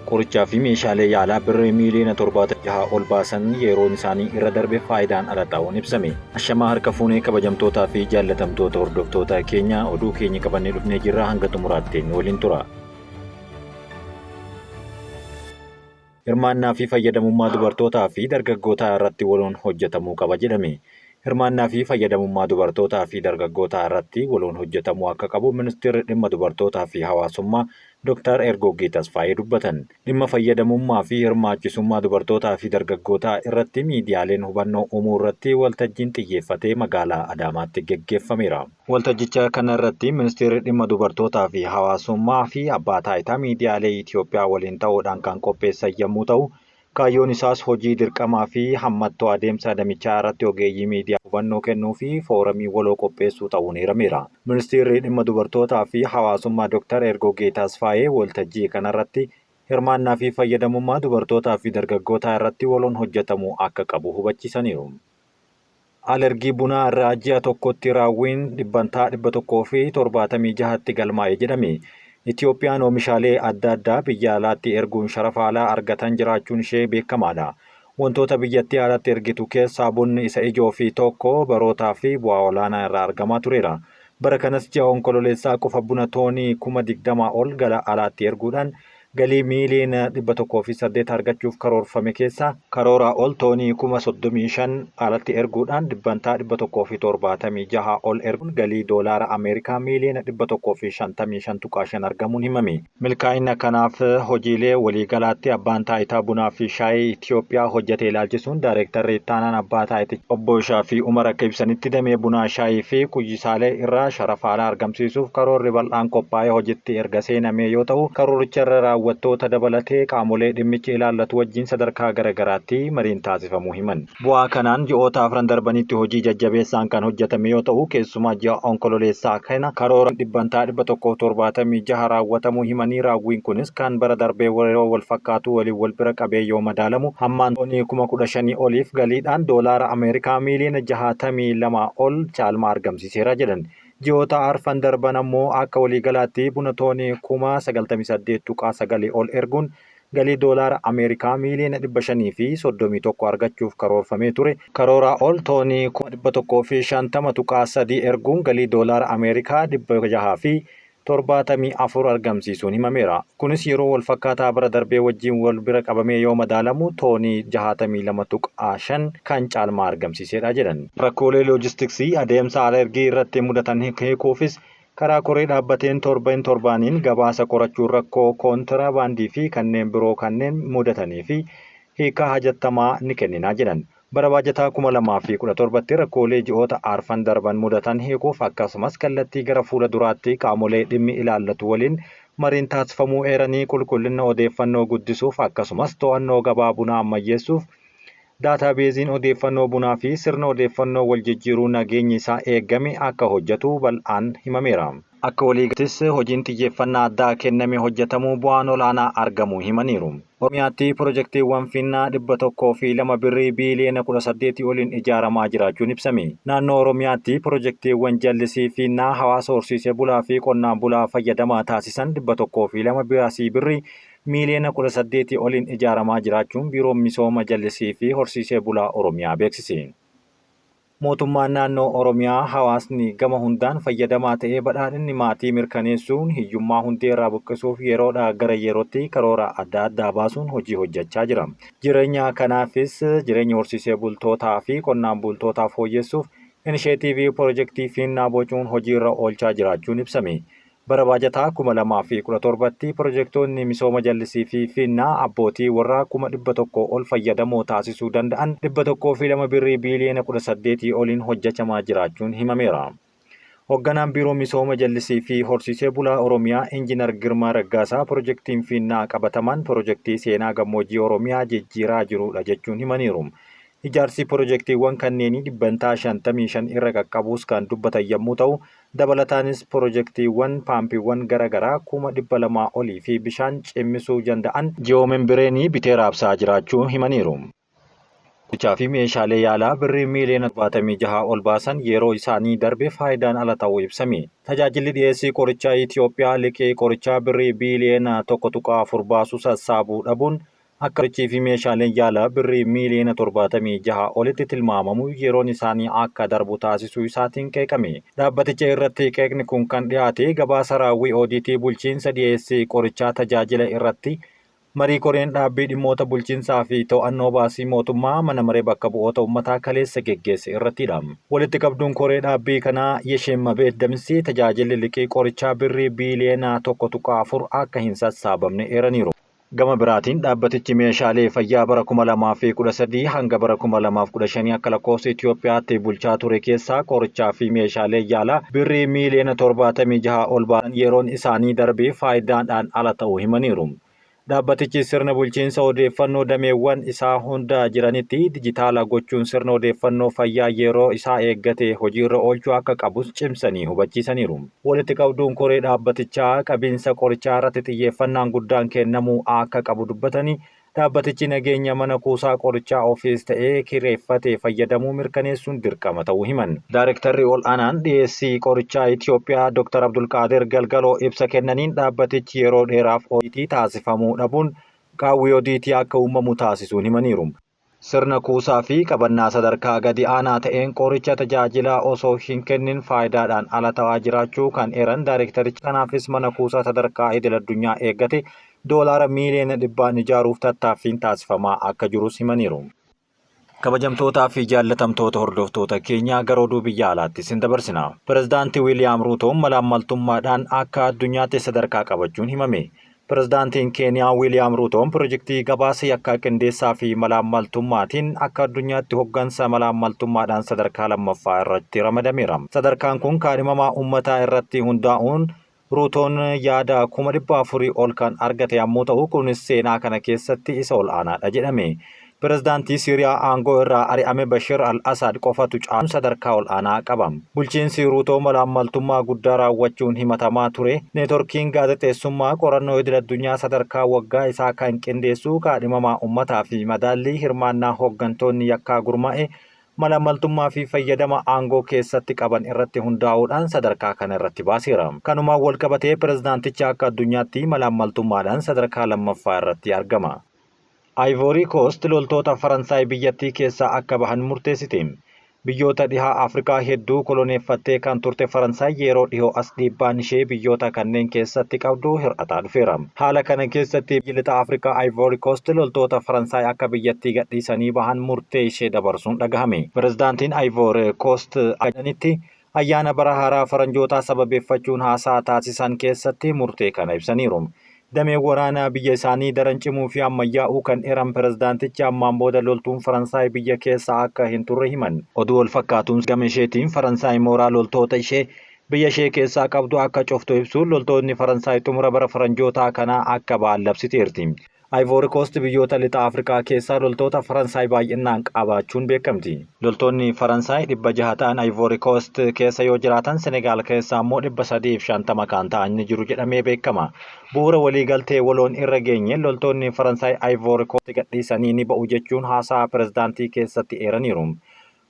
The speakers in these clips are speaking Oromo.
Qorichaa fi meeshaalee yaalaa birrii miiliyoona 76 ol baasan yeroon isaanii irra darbe faayidaan ala ta'uun ibsame. Ashamaa harka fuunee kabajamtootaa fi jaallatamtoota hordoftoota keenya, oduu keenya qabannee dhufnee jirra, hanga xumuraatti nu waliin tura. Hirmaannaa fi fayyadamummaa dubartootaa fi dargaggootaa irratti waloon hojjetamuu qaba jedhame. Hirmaannaa fi fayyadamummaa dubartootaa fi dargaggootaa irratti waloon hojjetamuu akka qabu Ministeerri Dhimma Dubartootaa fi Hawaasummaa Dr. Ergoggee Tasfaayee dubbatan. Dhimma fayyadamummaa fi hirmaachisummaa dubartootaa fi dargaggootaa irratti miidiyaaleen hubannoo uumuu irratti waltajjiin xiyyeeffate magaalaa Adaamaatti geggeeffameera. Waltajjicha kana irratti Ministeerri Dhimma Dubartootaa fi Hawaasummaa fi Abbaa Taayitaa Miidiyaalee Itiyoophiyaa waliin ta'uudhaan kan qopheessan yommuu ta'u, kaayyoon isaas hojii dirqamaa fi hammattoo adeemsa damichaa irratti ogeeyyii miidiyaaf hubannoo kennuu fi fooramii waloo qopheessuu ta'uun eerameera. Ministeerri Dhimma Dubartootaa fi Hawaasummaa Dr. Ergoggee Tasfaayee waltajjii kanarratti hirmaannaa fi fayyadamummaa dubartootaa fi dargaggootaa irratti waloon hojjetamuu akka qabu hubachiisaniiru. Alergii bunaa irraa ji'a tokkotti raawwiin dhibbantaa 176tti galmaa'e jedhame. Itiyoophiyaan oomishaalee adda addaa biyya alaatti erguun sharafa alaa argatan jiraachuun ishee beekamaadha. Wantoota biyyattii alatti ergitu keessaa bunni isa ijoo fi tokko barootaaf bu'aa olaanaa irraa argamaa tureera. Bara kanas ji'a Onkololeessaa qofa buna toonii 20,000 ol gara alaatti erguudhaan galii miiliyoona 108 argachuuf karoorfame keessaa karooraa ol toonii 35,000 alatti erguudhaan dhibbantaa 176 ol erguun galii doolaara Ameerikaa miiliyoona 155.5 argamuun himame. Milkaa'ina kanaaf hojiilee waliigalaatti Abbaan Taayitaa Bunaa fi Shaayii Itiyoophiyaa hojjete ilaalchisuun Daayrektarri Ittaanaan Abbaa Taayitichaa Obbo Shaafii Umar akka ibsanitti, damee bunaa, shaayii fi quyyisaalee irraa sharafa alaa argamsiisuuf karoorri bal'aan qophaa'ee hojitti erga seenamee yoo ta'u, karooricharra raawwattoota dabalatee qaamolee dhimmichi ilaallatu wajjin sadarkaa gara garaatti mariin taasifamuu himan. Bu'aa kanaan ji'oota afran darbanitti hojii jajjabeessaan kan hojjetame yoo ta'u, keessumaa ji'a Onkololeessaa kana karoora dhibbantaa 176 raawwatamuu himanii, raawwiin kunis kan bara darbee yeroo walfakkaatuu waliin walbira qabee yoo madaalamu hammaan toonii 15,000 oliif galiidhaan doolaara Ameerikaa miiliyoona 62 ol caalmaa argamsiiseera jedhan. Ji'oota arfan darban ammoo akka waliigalaatti buna toonii 98.9 ol erguun galii doolaara Ameerikaa miiliyoona 531 argachuuf karoorfamee ture karooraa ol toonii 150.3 erguun galii doolaara Ameerikaa 674 argamsiisuun himameera. Kunis yeroo walfakkaataa bara darbee wajjin walbira qabamee yoo madaalamu toonii 62.5 kan caalmaa argamsiiseedha jedhan. Rakkoolee loojistiksii adeemsa alergii irratti mudatan hiikuufis karaa koree dhaabbateen torbeen torbaaniin gabaasa qorachuun rakkoo koontirabaandii fi kanneen biroo kanneen mudatanii fi hiikaa hajattamaa ni kennina jedhan. Bara baajataa 2017tti rakkoolee ji'oota arfan darban mudatan hiikuuf akkasumas kallattii gara fuula duraatti qaamolee dhimmi ilaallatu waliin mariin taasifamuu eeranii, qulqullina odeeffannoo guddisuuf akkasumas to'annoo gabaa bunaa ammayyeessuuf daataabeeziin odeeffannoo bunaa fi sirna odeeffannoo waljijjiiruu nageenyi isaa eegame akka hojjetu bal'aan himameera. Akka waliigalattis hojiin xiyyeeffannaa addaa kenname hojjetamuu bu'aan olaanaa argamuu himaniiru. Oromiyaatti pirojektiiwwan Finnaa 102 Birrii biiliyoona 18 oliin ijaaramaa jiraachuun ibsame. Naannoo Oromiyaatti pirojektiiwwan jallisii Finnaa hawaasa horsiisee bulaa fi qonnaan bulaa fayyadamaa taasisan 102 baasii Birrii miiliyoona 18 oliin ijaaramaa jiraachuun Biiroon Misooma Jallisii fi Horsiisee Bulaa Oromiyaa beeksise. Mootummaan Naannoo Oromiyaa hawaasni gama hundaan fayyadamaa ta'ee badhaadhinni maatii mirkaneessuun hiyyummaa hundeerraa buqqisuuf yeroodhaa gara yerootti karoora adda addaa baasuun hojii hojjechaa jira. Jireenya kanaafis jireenya horsiisee bultootaa fi qonnaan bultootaa fooyyessuuf inisheetiivii pirojektii Fiinnaa bocuun hojiirra oolchaa jiraachuun ibsame. Bara baajataa 2017tti pirojektoonni misooma jallisii fi Fiinnaa abbootii warraa 100,000 ol fayyadamoo taasisuu danda'an 102 Birrii biiliyoona 18 oliin hojjechamaa jiraachuun himameera. Hogganaan Biiroo Misooma Jallisii fi Horsiisee Bulaa Oromiyaa Injiinar Girmaa Raggaasaa pirojektiin Fiinnaa qabatamaan pirojektii seenaa gammoojjii Oromiyaa jijjiiraa jiruudha jechuun himaniiru. Ijaarsi pirojektiiwwan kanneenii dhibbantaa 55 irra qaqqabuus kan dubbatan yammuu ta'u, dabalataanis pirojektiiwwan paampiiwwan gara garaa 200,000 olii fi bishaan cimmisuu janda'an ji'oomembireenii bitee raabsaa jiraachuu himaniiru. Qorichaa fi meeshaalee yaalaa birrii miiliyoona 76 ol baasan yeroo isaanii darbe faayidaan ala ta'uu ibsame. Tajaajilli dhiyeessii qorichaa Itiyoophiyaa liqii qorichaa birrii biiliyoona 1.4 baasu sassaabuu dhabuun akka qorichii fi meeshaaleen yaalaa birrii miiliyoona 76 olitti tilmaamamu yeroon isaanii akka darbu taasisuu isaatiin qeeqame. Dhaabbaticha irratti qeeqni kun kan dhiyaate gabaasa raawwii oodiitii bulchiinsa dhiyeessii qorichaa tajaajila irratti Marii Koreen Dhaabbii Dhimmoota Bulchiinsaa fi To'annoo Baasii Mootummaa Mana Maree Bakka Bu'oota Ummataa kaleessa geggeesse irrattidha. Walitti qabduun koree dhaabbii kanaa Yesheemmabeet Damissee tajaajilli liqii qorichaa birrii biiliyoona 1.4 akka hin sassaabamne eeraniiru. Gama biraatiin dhaabbatichi meeshaalee fayyaa bara 2013 hanga bara 2015 akka lakkoofsa Itiyoophiyaatti bulchaa ture keessaa qorichaa fi meeshaalee yaalaa birrii miiliyoona 76 ol baasan yeroon isaanii darbee faayidaadhaan ala ta'uu himaniiru. Dhaabbatichi sirna bulchiinsa odeeffannoo dameewwan isaa hunda jiranitti dijitaala gochuun sirna odeeffannoo fayyaa yeroo isaa eeggate hojiirra oolchuu akka qabus cimsanii hubachiisaniiru. Walitti qabduun koree dhaabbatichaa qabiinsa qorichaa irratti xiyyeeffannaan guddaan kennamuu akka qabu dubbatanii, Dhaabbatichi nageenya mana kuusaa qorichaa ofiis ta'ee kireeffate fayyadamuu mirkaneessuun dirqama ta'uu himan. Daarektarri Ol'aanaan Dhiyeessii Qorichaa Itiyoophiyaa Dr. Abdulqaadir Galgaloo ibsa kennaniin dhaabbatichi yeroo dheeraaf odiitii taasifamuu dhabuun qaawwi odiitii akka uumamu taasisuun himaniiru. Sirna kuusaa fi qabannaa sadarkaa gadi aanaa ta'een qoricha tajaajila osoo hin kennin faayidaadhaan ala ta'aa jiraachuu kan eeran daarektarichi kanaafis mana kuusaa sadarkaa idil addunyaa eeggate doolaara miiliyoona dhibbaan ijaaruuf tattaaffiin taasifamaa akka jirus himaniiru. Kabajamtootaa fi jaallatamtoota hordoftoota keenyaa gara oduu biyya alaatti isin dabarsina. Pirezidaanti Wiiliyaam Ruutoon malaammaltummaadhaan akka addunyaatti sadarkaa qabachuun himame. Pirezidaantiin Keeniyaa Wiiliyaam Ruutoon pirojektii gabaasa yakkaa qindeessaa fi malaammaltummaatiin akka addunyaatti hoggansa malaammaltummaadhaan sadarkaa lammaffaa irratti ramadameera. Sadarkaan kun kaadhimamaa uummataa irratti hundaa'uun Ruutoon yaada 400,000 ol kan argate yammuu ta'u, kunis seenaa kana keessatti isa ol'aanaadha jedhame. Pirezidaantii Siiriyaa aangoo irraa ari'ame Bashir al-Asaad qofatu caaluun sadarkaa ol'aanaa qaba. Bulchiinsi Ruutoo malaammaltummaa guddaa raawwachuun himatamaa ture. Neetworkiin gaazexeessummaa qorannoo idil-addunyaa sadarkaa waggaa isaa kan qindeessu kaadhimamaa ummataa fi madaallii hirmaannaa hoggantoonni yakkaa gurmaa'e malaammaltummaa fi fayyadama aangoo keessatti qaban irratti hundaa'uudhaan sadarkaa kana irratti baaseera. Kanumaan walqabatee pirezidaantichi akka addunyaatti malaammaltummaadhaan sadarkaa lammaffaa irratti argama. Ayivoorii Koost loltoota Faransaay biyyattii keessaa akka bahan murteessite. Biyyoota dhiha Afrikaa hedduu koloneeffattee kan turte Faransaay yeroo dhihoo as dhiibbaan ishee biyyoota kanneen keessatti qabdu hir'ataa dhufeera. Haala kana keessatti biyyi Lixa Afrikaa Ayivoorii Koost loltoota Faransaay akka biyyattii gadhiisanii bahan murtee ishee dabarsuun dhagahame. Pirezidaantiin Ayivoorii Koost akka jedhanitti, ayyaana bara haaraa faranjootaa sababeeffachuun haasaa taasisan keessatti murtee kana ibsaniiru. Dameen waraanaa biyya isaanii daran cimuu fi ammayyaa'uu kan eeran pirezidaantichi ammaan booda loltuun Faransaay biyya keessa akka hin turre himan. Oduu walfakkaatuun gama isheetiin Faransaay mooraa loltoota ishee biyya ishee keessaa qabdu akka cuftu ibsuun loltoonni Faransaay xumura bara faranjootaa kanaa akka ba'an labsiteerti. Ayivoori Koost biyyoota Lixa Afrikaa keessaa loltoota Faransaay baay'innaan qabaachuun beekamti. Loltoonni Faransaay 600 ta'an Ayivoori Koost keessa yoo jiraatan Senegaal keessa ammoo 350 kan ta'an ni jiru jedhamee beekama. Bu'uura waliigaltee waloon irra geenyeen loltoonni Faransaay Ayivoori Koost gadhiisanii ni ba'u jechuun haasaa pirezidaantii keessatti eeraniiru.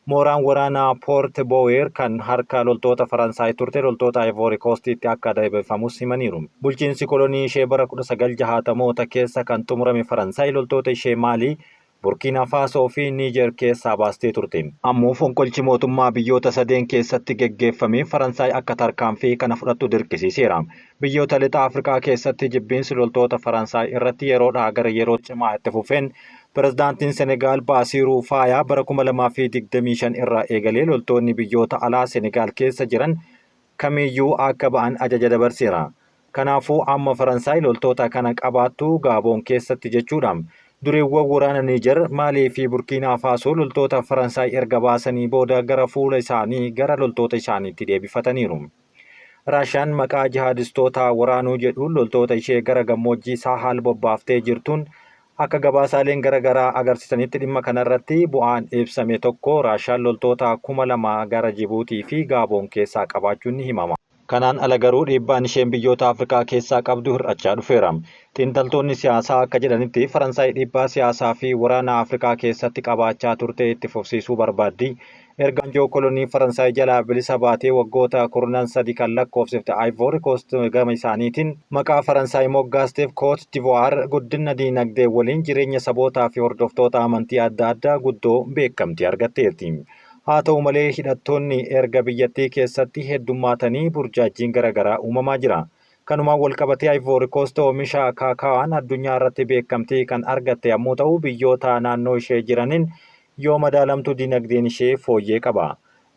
Mooraan waraanaa Poort Booweer kan harka loltoota Faransaay turte loltoota Ayivoori Koostiitti akka deebifamus himaniiru. Bulchiinsi kolonii ishee bara 1960moota keessa kan xumurame Faransaay loltoota ishee Maalii, Burkiinaa Faasoo fi Niijeer keessaa baastee turte. Ammoo fonqolchi mootummaa biyyoota sadeen keessatti geggeeffame Faransaay akka tarkaanfii kana fudhattu dirqisiiseera. Biyyoota Lixa Afrikaa keessatti jibbiinsi loltoota Faransaay irratti yeroodhaa gara yerootti cimaa itti fufeen Pirezidaantiin Senegaal Baasiiruu Faayaa bara 2025 irraa eegalee loltoonni biyyoota alaa Senegaal keessa jiran kamiiyyuu akka ba'an ajaja dabarseera. Kanaafuu amma Faransaay loltoota kana qabaattu Gaaboon keessatti jechuudha. Dureewwan waraana Niijer, Maalii fi Burkiinaa Faasoo loltoota Faransaay erga baasanii booda gara fuula isaanii gara loltoota isaaniitti deebifataniiru. Raashiyaan maqaa jihaadistoota waraanuu jedhuun loltoota ishee gara gammoojjii Saahaal bobbaaftee jirtuun akka gabaasaaleen gara garaa agarsiisanitti dhimma kanarratti bu'aan ibsame tokko Raashiyaan loltoota 2,000 gara Jibuutii fi Gaaboon keessaa qabaachuun ni himama. Kanaan ala garuu dhiibbaan isheen biyyoota Afrikaa keessaa qabdu hir'achaa dhufeera. Xiinxaltoonni siyaasaa akka jedhanitti Faransaay dhiibbaa siyaasaa fi waraana Afrikaa keessatti qabaachaa turte itti fufsiisuu barbaaddi. Erga anjoo kolonii Faransaay jalaa bilisa baatee waggoota kurnan sadi kan lakkoofsifte Ivory Coast gama isaaniitiin maqaa Faransaay moggaasteef Cote d'Ivoire guddina diinagdee waliin jireenya sabootaa fi hordoftoota amantii adda addaa guddoo beekamtii argatteerti. Haa ta'u malee hidhattoonni erga biyyattii keessatti heddummaatanii burjaajjiin garaagaraa uumamaa jira. Kanumaan walqabatee Ivory Coast oomisha kaakaawaan addunyaa irratti beekamtii kan argatte yommuu ta'u biyyoota naannoo ishee jiraniin yoo madaalamtu dinagdeen ishee fooyyee qaba.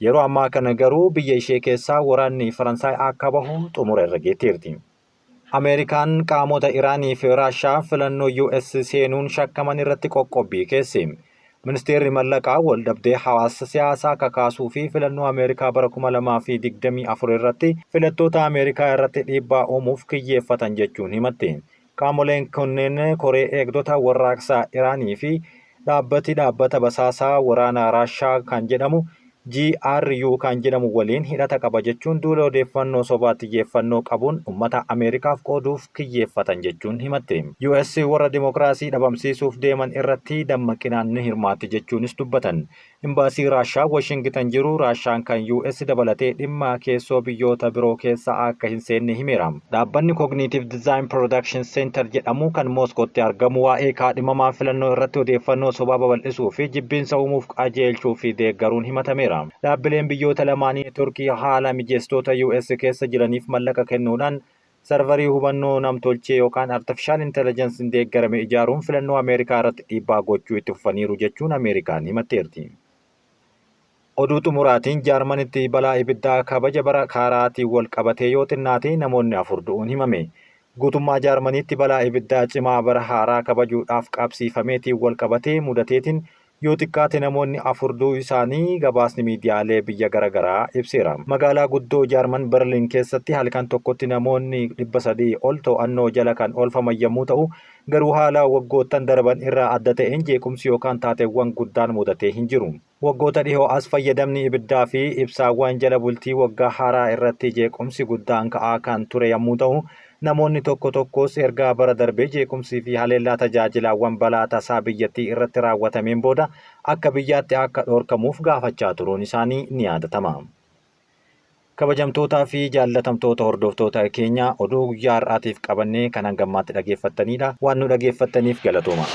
Yeroo ammaa kana garuu biyya ishee keessaa waraanni Faransaay akka bahu xumura irra geetteerti. Ameerikaan qaamota Iraanii fi Raashaa filannoo US seenuun shakkaman irratti qoqqobbii keesse. Ministeerri mallaqaa waldhabdee hawaasa siyaasaa kakaasuu fi filannoo Ameerikaa bara 2024 irratti filattoota Ameerikaa irratti dhiibbaa uumuuf kiyyeeffatan jechuun himatte. Qaamoleen kunneen koree eegdota warraaqsaa Iraanii fi dhaabbati dhaabbata basaasaa waraana Raashaa kan jedhamu GRU kan jedhamu waliin hidhata qaba jechuun duula odeeffannoo sobaa xiyyeeffannoo qabuun uummata Ameerikaaf qooduuf kiyyeeffatan jechuun himatte. US warra dimokiraasii dhabamsiisuuf deeman irratti dammaqinaan ni hirmaatti jechuunis dubbatan. Imbaasii Raashaa Washingitan jiru Raashaan kan US dabalatee dhimma keessoo biyyoota biroo keessa akka hin seenne himeera. Dhaabbanni Cognitive Design Production Center jedhamu kan Mooskootti argamu waa'ee kaadhimamaa filannoo irratti odeeffannoo sobaa babal'isuu fi jibbiinsa uumuuf qajeelchuu fi deeggaruun himatameera. Dhaabbileen biyyoota lamaanii Turkii haala mijeessitoota US keessa jiraniif mallaqa kennuudhaan sarvarii hubannoo namtolchee yookaan artificial intelligence deeggarame ijaaruun filannoo Ameerikaa irratti dhiibbaa gochuu itti fufaniiru jechuun Ameerikaan himatteerti. Oduu xumuraatiin, Jaarmanitti balaa ibiddaa kabaja bara haaraatiin wal qabatee yoo xinnaate namoonni 4 du'uun himame. Guutummaa Jaarmaniitti balaa ibiddaa cimaa bara haaraa kabajuudhaaf qabsiifameetiin wal qabatee mudateetiin yoo xiqqaate namoonni 4 du'uu isaanii gabaasni miidiyaalee biyya garaagaraa ibseera. Magaalaa guddoo Jaarman Berliin keessatti halkan tokkotti namoonni 300 ol to'annoo jala kan oolfaman yommuu ta'u, garuu haala waggoottan darban irraa adda ta'een jeequmsi yookaan taateewwan guddaan mudatee hin jiru. Waggoota dhihoo as fayyadamni ibiddaa fi ibsaawwan jala bultii waggaa haaraa irratti jeequmsi guddaan ka'aa kan ture yommuu ta'u, namoonni tokko tokkos ergaa bara darbee jeequmsii fi haleellaa tajaajilaawwan balaa tasaa biyyattii irratti raawwatameen booda akka biyyaatti akka dhoorkamuuf gaafachaa turuun isaanii ni yaadatama. Kabajamtootaa fi jaallatamtoota hordoftoota keenya, oduu guyyaa har'aatiif qabannee kan hangammaatti dhageeffattanidha. Waan nu dhageeffattaniif galatooma.